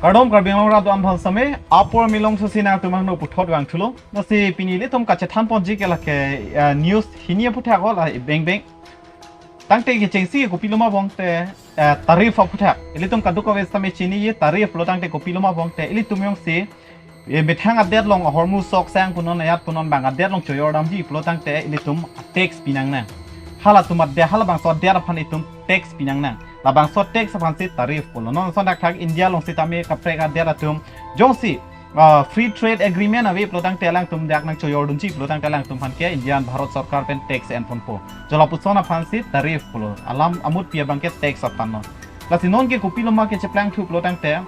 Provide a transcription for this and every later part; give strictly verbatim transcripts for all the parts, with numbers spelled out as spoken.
Kardom Karbi Anglong rat do-an aphan sitame, apor milong susi nangtum angno puthot vangthulo. Lasi pini ilitum kachethan ponji ke lake, eh, news hini aphuthak hol, ah, beng beng. Tangte kechengsi kopilo ma pulote, eh, tariff aphuthak. Ilitum kadokave sitame chini ye tariff pulo tangte kopilo ma pulote. Ilitum jongsi, eh, methang adet along ahormu sok sang punon ayat punon bang adet along choyor damji pulo tangte ilitum tax pinangnang. Halatum adet halabangso adet aphan itum tax pinangnang. Labangso tax aphansi tariff pulo. Non ason thakthak India along sitame kaprek adet atum jongsi, ah, free trade agreement ave pulo tangte alangtum dak nangchoyordunji pulo tangte alangtum aphan ke India Bharat Sorkar pen tax enponpo. Jo lapuson aphansi tariff pulo. Alam amutpi abang ke tax aphan non. Lasi non ke kopilo ma ke cheplangthu pulo tangte,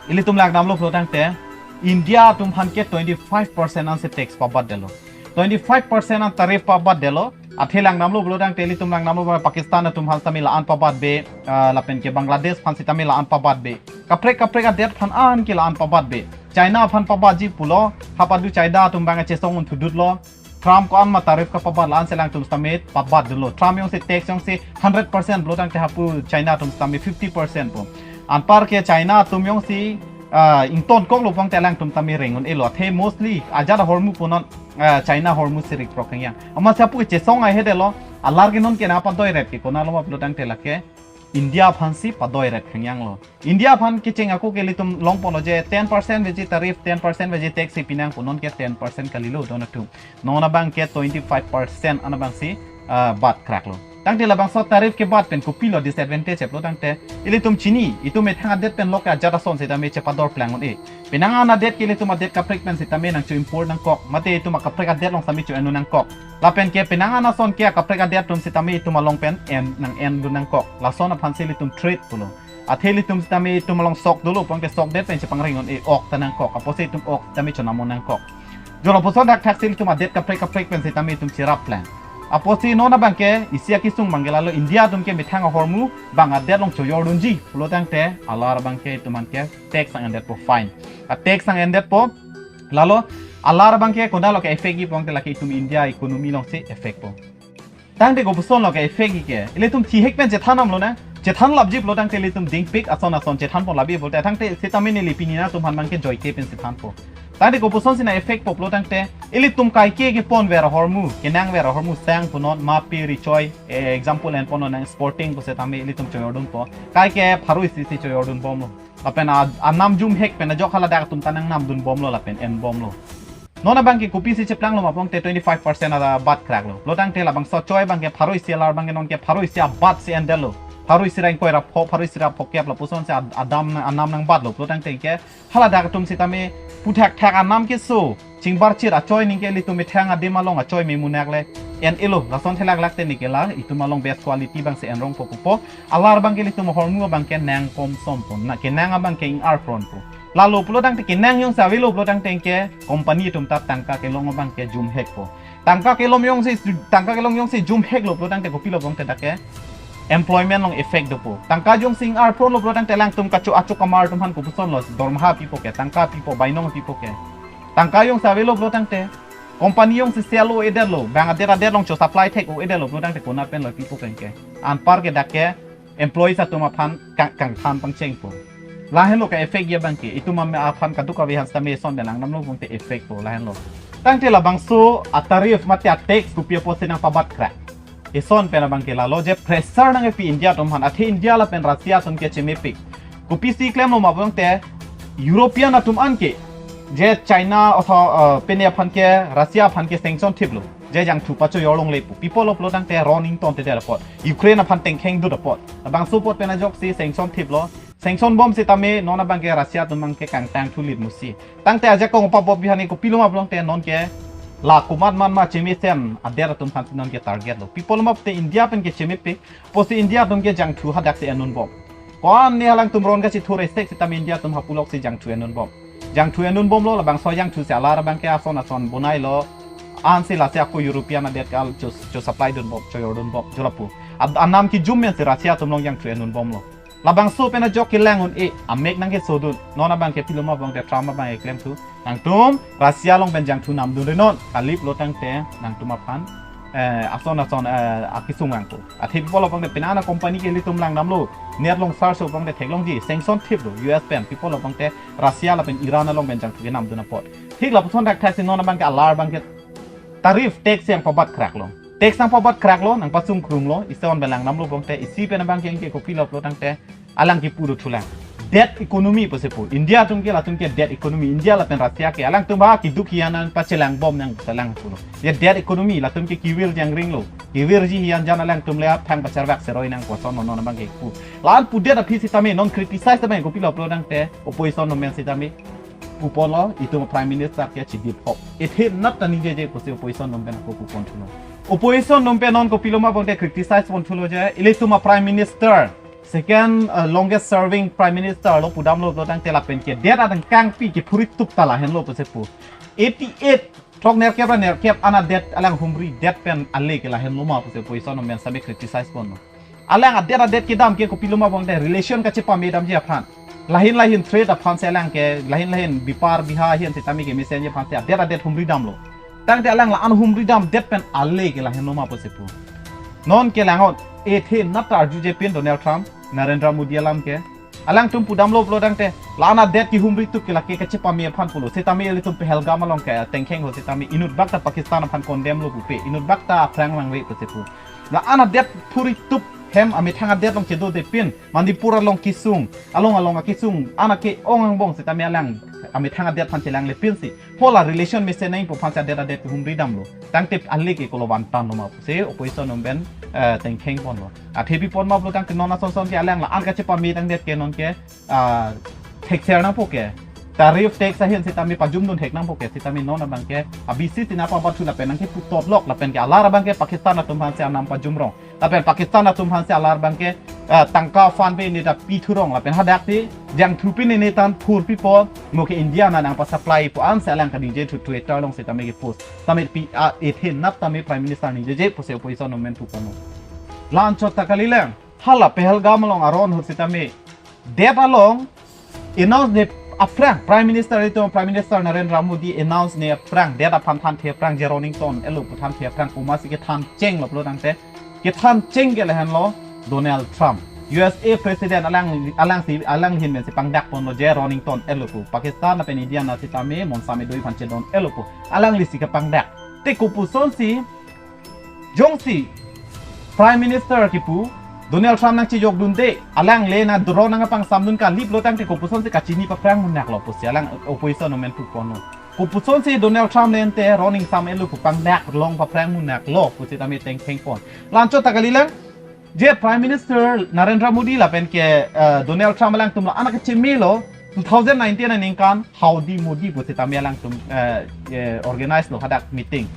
ilitum langdamlo pulo tangte, India atum aphan ke twenty-five percent ansi tax pabatdetlo. Twenty-five percent an tariff pabatdetlo. Athe langdamlo pulo tangte ilitum langdamlo ba Pakistan atum aphan sitame la-an pabatbe, ah, lapen ke Bangladesh aphan sitame la-an pabatbe. Kaprek kaprek adet aphan an ke la-an pabatbe. China aphan pabatji pulo, hapadu China atum abang chesong un thudutlo. Trump ko-an ma tariff kapabat la-ansi alangtum sitame pabatdetlo. Trump jongsi tax jongsi hundred percent pulo tangte hapu China atum sitame fifty percent pu. Anpar ke China atum jongsi, ah, ingtonkoklo pulote alangtum sitame reng un-elo. Athe mostly ajat ahormu punon, ah, China ahormu si rikprok khangjang. Amatsi hapu ke chesong ai hedetlo, alar ke non ke nangpadoiret ke konatlo ma pulo tangte lake India aphansi padoiret khangjanglo. India aphan kecheng ako ke ilitum longponlo je ten percent veji tariff, ten percent veji tax si pinang pu, non ke ten percent kalilo don atum. Non abang ke twenty-five percent an abangsi, ah, bat kraklo. Tangte labangso tariff kebat pen kopilo disadvantage pulo tangte, ilitum chini, itum methang adet pen lok ajat ason sitame chepador plang un-e. Penang an adet ke ilitum adet kaprek pen sitame nangcho-import nangkok, mate itum akaprek adet along sitame cho-en un nangkok. Lapen ke penang an ason ke akaprek adet atum sitame itum along pen en nang-endun nangkok. Lason aphansi ilitum trade pulo. Athe ilitum sitame itum along sok dolo pulote sokdet pen chepangreng un-e, ok ta nangkok. Apotsi itum ok sitame chonam un nangkok. Jo lapuson thakthaksi ilitum adet kaprek kaprek pen sitame itum cherap plang. Apotsi non abang ke isi akesung abang ke lalo India atum ke methang ahormu bang adet along choyordunji pulo tangte alar abang ke itum aphan ke tax nang-endetpo, fine. A tax nang-endetpo, lalo alar abang ke konatlo ke-effect-ji pulote lake itum India economy alongsi effect-po. Tangte kopuson lo ke-effect-ji ke? Ilitum thihek pen chethan damlo na. Chethan lapji pulo tangte ilitum dingpik ason ason chethanpon lapji pulote tangte sitame neli pini nangtum aphan abang ke joike pen chethanpo. Tangte kopusonsi nang-effect-po pulo tangte ilitum kaike keponver ahormu, kenangver ahormu sang punon mapi richoi, eh, example enponnon nang Sporting pusitame ilitum choyordunpo. Kaike pharo isi si choyordunbomlo. Lapen a, anam jumhek pen ajok haladak atum ta nangnamdunbomlo lapen enbomlo. Non abang ke kopisi cheplanglo ma pulote twenty-five percent abat kraklo. Pulo tangte labangso achoi abang ke pharo isi, alar abang ke non ke pharo isi abat si endetlo. Pharo isi ra ingkoi ra pho, pharo isi ra phokep lapusonsi ad-, adam na-, anam nangbatlo. Pulo tangte ke haladak atum sitame puthakthak anam keso chingbarchir achoi ningke ilitum methang adim along achoi memunak le en-elo. Lason thelaklak te neke la itum along best quality abangsi enrongpo pupo. Alar abang ke ilitum ahormu abang ke nangkomsompo, na kenang abang ke ing-arpronpo. Lalo pulo tangte kenang jongsi avelo pulo tangte ke company atum ta tangka kelong abang ke jumhekpo. Tangka kelong jongsi, tangka kelong jongsi jumheklo pulo tangte kopilo pulote dak ke employment along effect dopo. Tangka jongsi ing-arpronlo pulo tangte alangtum kacho acho kamar atum aphan kopusonlo dormaha pipo ke, tangka pipo, bainong pipo ke. Tangka jongsi avelo pulo tangte company jongsi sell un-edetlo, bang adet adet along cho-supply thek un-edetlo pulo tangte konat penlo pipo ke ke. Anpar ke dak ke employees atum aphan kang, kangthan pangchengpo. Lahenlo ke-effect-ji abang ke, itum am-, aphan kadokave aphan sitame eson pen langdamlo pulote effect-po, lahenlo. Tangte labangso a-tariff mate a-tax kopi apotsi nangpabat krak? Eson pen abang ke lalo je pressure nangkepi India atum aphan, athe India lapen Russia atum ke chemepik. Kopisi klemlo ma pulote European atum an ke je China otho, eh, pine aphan ke, Russia aphan ke sanction thiplo. Je jangthu pachoyor longle pu. Pi apotlo pulo tangte ron ingtontedet apot, Ukraine aphan tengkhengdut apot. Labangso apot pen ajoksi sanction thiplo. Sanction bom sitame non abang ke Russia atum abang ke kangtang thulit musi. Tangte ajakong pabop bihani kopilo ma pulote non ke la komat man ma chemesen adet atum aphan non ke target lo. Pi apotlo ma pulote India pen ke chemepik. Apotsi India atum ke jangthu hadak si endunbom. Ko-an ne alangtum ron kachithur esek sitame India atum hapuloksi jangthu endunbom. Jangthu endunbomlo, labangso jangthu si alar abang ke ason ason bonailo. Ansi lasi ako European adet ke al cho, cho-supply dunbom, choyordunbom, jo lapu. Ad-, anam kijum mensi Russia atum along jangthu endunbomlo. Labangso pen ajok kelang un-e, amek nangkesodun. Non abang ke pilo ma pulote Trump abang ke klemthu, nangtum Russia along pen jangthu namdunrinon, kali pulo tangte nangtum aphan eh, ason ason, eh, akesung vangpo. Athe pi pulo tangte penang a company ke ilitum langdamlo. Net along search lo tangte theklongji, sanction thip lo U S pen, pi pulo tangte Russia lapen Iran along pen jangthu kenamdun apot. Thik lapuson thakthak si non abangke alar abangke tariff, tax nangpabat kraklo. Tax nangpabat kraklo, nangpasung krunglo, ison pen langdamlo tangte, isi pen abangke anke kopilo pulo tangte, alang kipu do thulang. Debt economy pusi pu. India atum ke latum ke debt economy. India lapen Russia ke alangtum ba kiduk hian an pachelang bom nang pachelang pulo. Ya debt economy, latum ke kivir jangring lo. Kivirji hian jan alangtum le aphang pacharvak seroi nangpo, ason non non abangke pu. La-an pudet aphi sitame non criticize tame kopilo pulo tangte, opposition amen sitame puponlo, itum Prime Minister ke chidip hok. Ethe nat ta ningjeje pusi opposition atum pen ako pupon thulo. Opposition atum pen non kopilo ma tangte criticize pon thulo je, ilitum a Prime Minister, second, uh, longest serving Prime Minister lo pudamlo pulo tangte lapen ke debt adang kangpi ke phuritup ta lahenlo pusi pu. Eighty-eight, throk nerkep ra nerkep ana debt alang humri debt pen ale ke lahenlo ma pusi opposition atum pen sitame criticize ponlo. Alang a debt a debt kedam ke kopilo ma tangte relation kachepamedamji aphan. Lahin lahin trade aphan si alang ke, lahin lahin bepar beha ahin sitame kemesenji aphan si a debt a debt humri damlo. Tangte alang la-an humri dam debt pen ale ke lahenlo ma pusi pu. Non ke langot, ethe nat ta arjuje pin Donald Trump, Narendra Modi alam ke. Alangtum pudamlo pulo tangte, la-an a debt kihumri tup ke lake kachepame aphan pulo. Sitame ilitum Pahalgam along ke tengkheng ho sitame inutbak ta Pakistan aphan condemn lo pupe. Inutbak ta aphrang vangve pusi pu. La-an a debt phuritup hem amethang a debt along chedo de pin. Manipur along kesung, along along akesung, ana ke-ong angbong sitame alang amethang a debt aphan chelangle pin si. Hala relation mesen nangpo aphan si a debt a debt humri damlo. Tangte ale ke kolo vantan lo ma pusi opposition atum pen, eh, tengkheng ponlo. Athe pi pon ma pulo tangte non ason son ke alang la-an kachepame tang debt ke non ke, ah, thekser nangpo ke. Tariff tax ahin sitame pajumdun thek nangpo ke, sitame non abangke abisi si nangpabat thu lapen nangkepu totlok lapen ke alar abangke Pakistan atum aphan si anam pajumrong. Lapen Pakistan atum aphan si alar abangke, eh, tangka fund pe ne ta pi thurong lapen hadak si jangthu pin ne tan phur pipo, mo ke India na nangpasupply pu an si alang kaningje thu Twitter along sitame ke post. Tame pi a ethe nat tame Prime Minister ningjeje pusi opposition atum pen puponlo. La-anchot ta kalilang. Hala Pahalgam along aron ho sitame debt along announce ne aphrang, Prime Minister itum, Prime Minister Narendra Modi announce ne aphrang, debt aphan thanthe aphrang je roning ton-etlo pu thanthe aphrang komat si kethan chenglo pulo tangte, kethan cheng ke lahenlo Donald Trump. U S A President alang, alang si, alanghin pen si pangdak ponlo je roning ton-etlo pu. Pakistan lapen India na sitame monsam edoi aphan chedon-etlo pu. Alangli si kepangdak. Te kopuson si jongsi Prime Minister kipu, Donald Trump nangchejokdunde, alangle na ron nangpangsamdun kali pulo tangte kopuson si kachini paphrang munak lo pusi alang opposition atum pen puponlo. Kopuson si Donald Trump le ante ron ingsam-etlo pu pangdak long paphrang munak lo pusi tame tengkheng pon. La-anchot ta kalilang, je Prime Minister Narendra Modi lapen ke, eh, Donald Trump alangtum la-an kachemelo, two thousand nineteen aningkan Howdy Modi pu sitame alangtum, eh, eh, organize lo hadak meeting.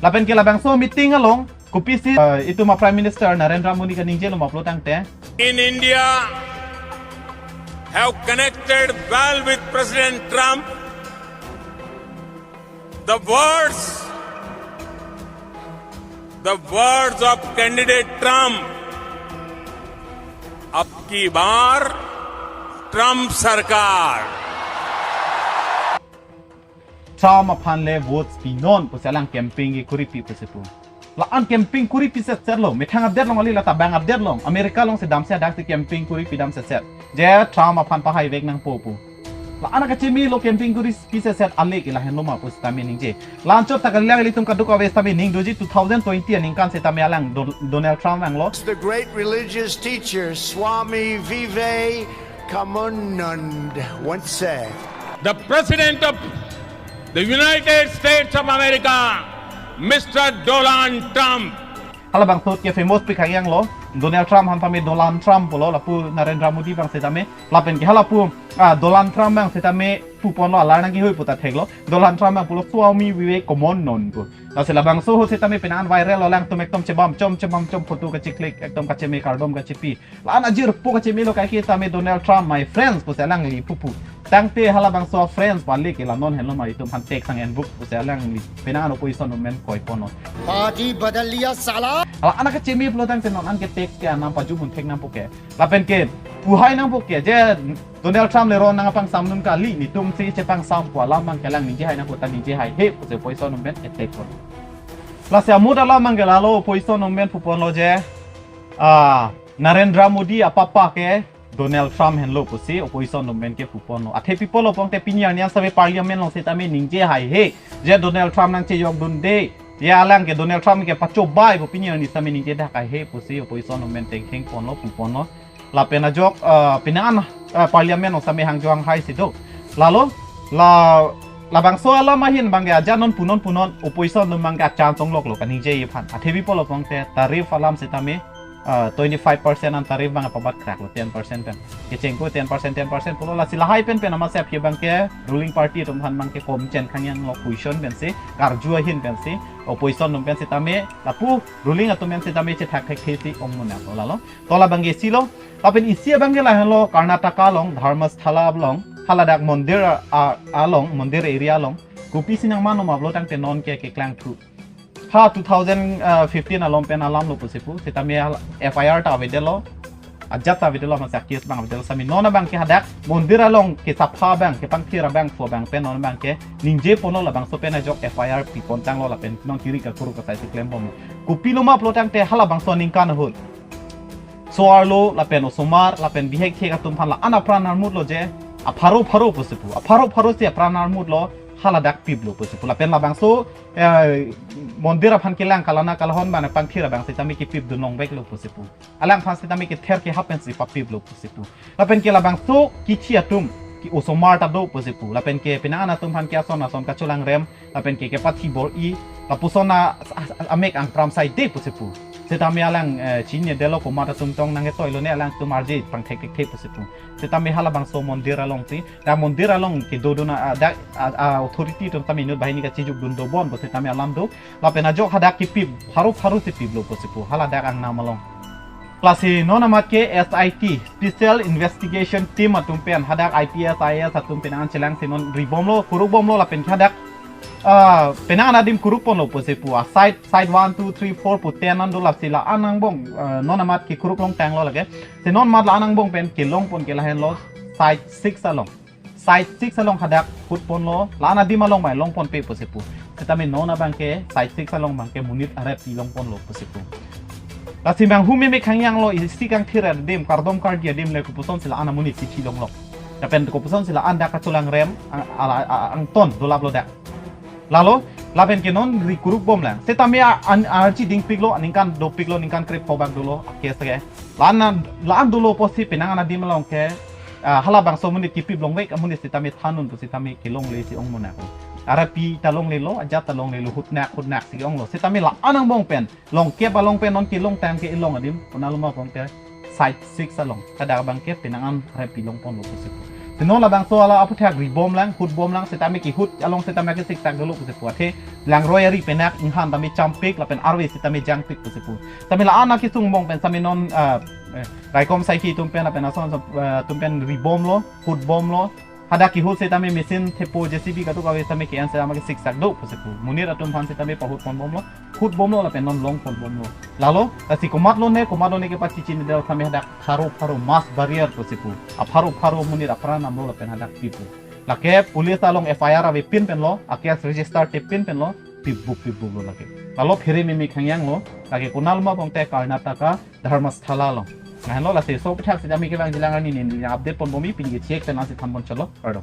Lapen ke labangso meeting along kopisi, eh, itum a Prime Minister Narendra Modi kaningjelo ma pulo tangte, In India, have connected well with President Trump. The words, the words of candidate Trump, "अब की बार ट्रंप सरकार।" Trump aphan le votes pinon pusi alang campaign ke kuripi pusi pu. La-an campaign kuripi setsetlo, methang a debt along kali, la tabang a debt along, America along si damsi hadak si campaign kuripi dam setset. Je Trump aphan pahai vek nangpo pu. La-an kachemelo campaign kuripi setset ale ke lahenlo ma pu sitame ningje. La-anchot ta kalilang, ilitum kadokave sitame ning doji two thousand twenty aningkan sitame alang Do-, Donald Trump vanglo. The great religious teacher Swami Vivekananda once said, The president of the United States of America, Mister Donald Trump. Halabangso ke famous pi khang yang lo, Donald Trump aphan tame Dolan Trump pulo, lapu Narendra Modi abang sitame, lapen ke halapu, ah, Dolan Trump abang sitame puponlo, alar nangkehoi pu ta theklo, Dolan Trump abang pulo Swami Vivekananda pu. Lasi labangso ho sitame penang viral lo, alangtum ekdom chebam chom chebam chom photo kachiklik, ekdom kacheme kardom kachipi. La-an ajirpo kachemelo kaike tame Donald Trump, my friends, pusi alangli pupu. Tangte halabangso friends pali ke la non henlo ma itum aphan tax sang enbuk pusi alangli penang opposition atum pen koi ponlo. Party बदल लिया साला। La-an kacheme pulo tangte non anke tax ke anam pajum un thek nangpo ke. Lapen ke puhai nangpo ke je Donald Trump le ron nangpangsamdun kali, netum si chepangsampo alam abang ke alang ningje hai nangpo ta ningje haihe pusi opposition atum pen attack ponlo. Lasi amut alam abangke lalo opposition atum pen puponlo je, ah, Narendra Modi apapa ke Donald Trump henlo pusi opposition atum pen ke puponlo. Athe pi pulo pulote pini arni an save parliament along setame ningje haihe je Donald Trump nangchejokdunde. Ya alang ke Donald Trump ke pachobai pu pini arni setame ningjedak haihe pusi opposition atum pen tengkheng ponlo puponlo. Lapen ajok, ah, pini an, ah, parliament along setame hangjo hanghai si do. Lalo, la, labangso alam ahin abangke ajat non punon punon opposition atum abangke a-chance ong loklo kaningje aphan. Athe pi pulo pulote tariff alam setame, ah, twenty-five percent an tariff abang pabat kraklo, ten percent pen. Kecheng ko ten percent, ten percent pulo, lasi lahai pen pen amat si aphi abangke ruling party atum aphan abangke komchen khangyang lo, question pensi, karju ahin pensi, opposition atum pen setame, lapu ruling atum pen setame chethak thekthe si ong mona ko lalo. To labangke isi lo, lapen isi abangke lahenlo Karnataka along, Dharmasthala along, haladak mondir a, a, along, mondir area along, kopisi nangman-o ma pulo tangte non ke keklangthu. Ha two thousand fifteen along pen alam lo pusi pu, setame hal-, F I R ta avedetlo, ajat ta avedetlo, masa case abang avedetlo, setame non abangke hadak mondir along kesapha abang, kepangthir abangphu abang pen non abangke ningje ponlo, labangso pen ajok F I R pi pontanglo lapen non kiri kakuruk asai si klembomlo. Kopilo ma pulo tangte halabangso aningkan ahut so-arlo lapen osomar lapen bihek thek atum aphan la-an apran armutlo je, apharo pharo pusi pu, apharo pharo si apran armutlo, haladak piplo pusi pu. Lapen labangso, eh, mondir aphan kelang kalana kalahon abang pangthir abang setame kepipdun longveklo pusi pu. Alangphan setame kether kehap pensi papiplo pusi pu. Lapen ke labangso kithi atum, ke osomar ta do pusi pu. Lapen ke penang an atum aphan ke ason ason kacholangrem, lapen ke kepathi bor-i, lapuson a, a, a, amek angkram saide pusi pu. Setame alang, eh, chinine detlo komat atum tong nangketoilo ne alangtum arje pangthek thekthe pusi pu. Setame halabangso mondir along si, ta mondir along kedodun a, a, dak, a, a, authority atum setame inut banghini kachejokdun dobom pu setame alam do. Lapen ajok hadak kepip, pharo pharo si piplo pusi pu, haladak angnam along. Lasi non amat ke S I T, Special Investigation Team atum pen, hadak I P S, I A S atum pen an chelang si non ribomlo, kurukbomlo lapen ke hadak, ah, penang an adim kuruk ponlo pusi pu. A site, site one, two, three, four pu ten an do, lasi la-an angbong, ah, non amat kekuruk longtanglo lake. Si non amat la-an angbong pen kelong pon ke lahenlo site six along. Site six along hadak hut ponlo, la-an adim along mai long ponpe pusi pu. Setame non abangke site six along abangke monit arep pi long ponlo pusi pu. Lasi abang hu meme khangyang lo, isi kangthir adim, kardom kardi adim le kopuson si la-an amonit kithi longlo. Lapen kopuson si la-an dak kacholangrem, ang, ala, a, angton dolaplo dak. Lalo, lapen ke non ri kurukbomlang. Setame a, an, archi dingpiklo, aningkan dopiklo, ningkan krepho bak dolo, a case ke. La-an, la-an dolo pusi penang an adim along ke, ah, halabangso amonit kepip longvek amonit setame thandun pu setame kelongle si ong mona ko. Arap pi ta longlelo, ajat ta longlelo, hutnak, hutnak si onglo. Setame la-an angbong pen, longkep along pen non kelongtang ke ilong adim, konatlo ma pulote site six along. Hadak abangke penang an arap pi long ponlo pusi pu. Si non labangso ala aphuthak ribomlang, hutbomlang, setame kehut along setame kesiksak dolo pusi pu. Athe langroi ari penak inghan tame champik, lapen arve setame jangpik pusi pu. Setame la-an akesung angbong pen setame non, ah, eh, raikom saiki atum pen lapen ason ason, eh, atum pen ribomlo, hutbomlo. Hadak kehut setame machine thepo J C B kadokave setame ke-en setame kesiksak do pusi pu. Monit atum aphan setame pahut ponbomlo, hutbomlo lapen non long ponbomlo. Lalo, lasi komatlo ne, komatlo ne kepachichinine det setame hadak pharo pharo mass burial pusi pu. Apharo pharo monit apran damlo lapen hadak pipo. Lake police along F I R avepin penlo, a case register tepin penlo, pipbup pipbup lo lake. Lalo phere meme khangyang lo, lake konatlo ma pulote Karnataka, Dharmasthala along. Lahenlo, lasi so aphuthak setame kevangjilang arni ne, ne update ponbomji, pini ke chek channel si than pon chalo, kardom.